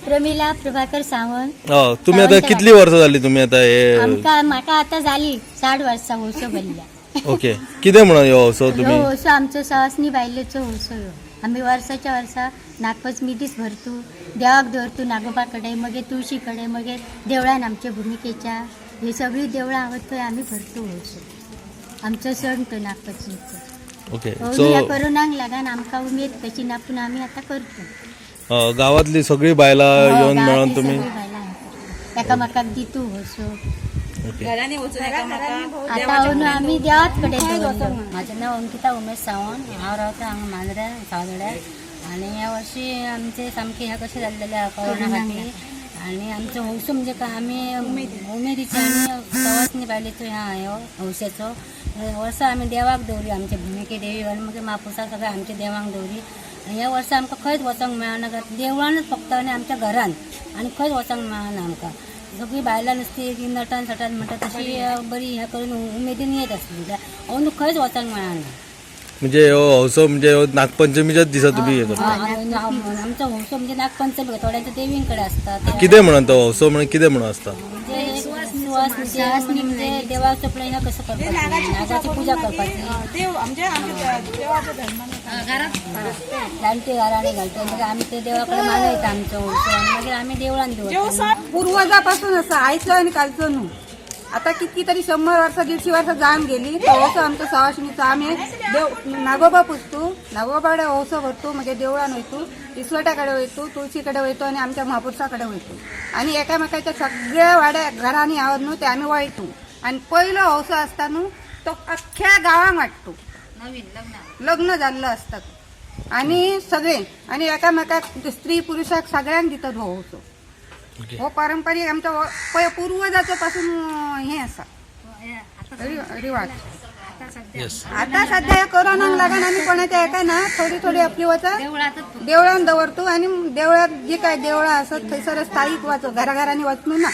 प्रमिला प्रभाकर सावंत. हो, तुम्ही आता कितली वर्सां जाली तुम्ही आता हे? आमकां म्हाका आतां जाली 60 वर्सां हौसो भरल्या. ओके, कितें म्हणून ह्यो हौसो ह्यो तुम्ही? हौसो आमचो सवासनी बायलेचो हौसो ह्यो. आमी वर्साच्या वर्सा नागपंचमी दीस भरतू, देवाक दवरतू नागोबा कडेन, मागीर तुळशी कडेन, मागीर देवळान आमच्या भुमिकेच्या ही सगळीं देवळां आहात थंय आमी भरतू हौसो. आमचो सण तो नागपंचमीचो. ओके. अजून सो ह्या कोरोनाक लागून आमकां उमेद कशी ना, पूण आमी आतां करतो. गावातली सगळी बायलां येवन मेळोन गांवांतली तुम्ही सगळीं बायलां आमी करता. एकामेकाक दितू हौसो. ओके. घरांनी वचून एकामेकांक आता अंदू आमी देवाच कडेन दवरलो. म्हाजें नांव अंकिता उमेश सावंत. हांव रावता हांगा मांद्र्या सावदड्या. आनी ह्या वर्सी आमचें सामकें हें कशें जाल्लेलें आहा कोरोना खातीर. आनी आमचो हौसो म्हणजे काय आमी उमेदीचे आनी सवासणी बायलेचो ह्या ह्यो हौशेचो वर्सा आमी देवाक दवरी, आमचे भुमिके देवी आनी मागीर म्हापुसा सगळें आमच्या देवांक दवरी. आनी ह्या वर्सा आमकां खंयच वचोंक मेळना, देवळानच फक्त आनी आमच्या घरान, आनी खंयच वचोंक मेळना आमकां. सगळीं बायलां नुस्ती ती नटान सटान म्हणटा तशी बरी हें करून उमेदीन येत आसली. अंदू खंयच वचोंक मेळना. म्हणजे ह्यो हौसो म्हणजे ह्यो नागपंचमीच्याच दिसा तुम्ही हे करता? आमचो हौसो म्हणजे नागपंचमी, थोड्यांच्या देवींकडे असता ते. कितें म्हणून तो हौसो म्हणून कितें म्हणून आसता? म्हणजे सुवास म्हणजे देवाचं आपलं ह्या कसं करपाची, नागाची पूजा करपाची. देव म्हणजे आमच्या देवाच्या धर्माने. जाणटे घराणे घालतो, मागीर आमी ते देवाकडे मागयता आमचो हौसो आनी मागीर आमी देवळान दवरता. पूर्वजापासून असं आयचो आणि कालचो न्हू. आता कितीतरी 100 वर्सां 150 वर्सां जावन गेली तो हौसो आमचो सवाशिणीचो. आमी देव नागोबा पुजतू, नागोबा कडेन हौसो भरतू, मागीर देवळान वयतू, इसवटा कडेन वयतू, तुळशी कडेन वयतू आनी आमच्या म्हापुरसा कडेन वयतू आनी एकामेकाच्या सगळ्या वाड्या घरांनी आहोत न्हू ते आमी वळटू. आनी पयलो हौसो आसता न्हू तो अख्ख्या गांवांक वांट्टू, लग्न जाल्लो आसता तो. आनी सगळे आनी एकामेकाक स्त्री पुरुषाक सगळ्यांक दितात हो हौसो. ओके. हो पारंपरिक आमचा पूर्वजाचो पासून हे आसा रिवाज. येस. आता सध्या या कोरोनाक लागून आमी कोणाच्या एका ना थोडी थोडी आपली वचा देवळान दवरतो आणि देवळात जी काय देवळां आसत थंयसर स्थायीक वाचो, घराघरांनी वचनू ना.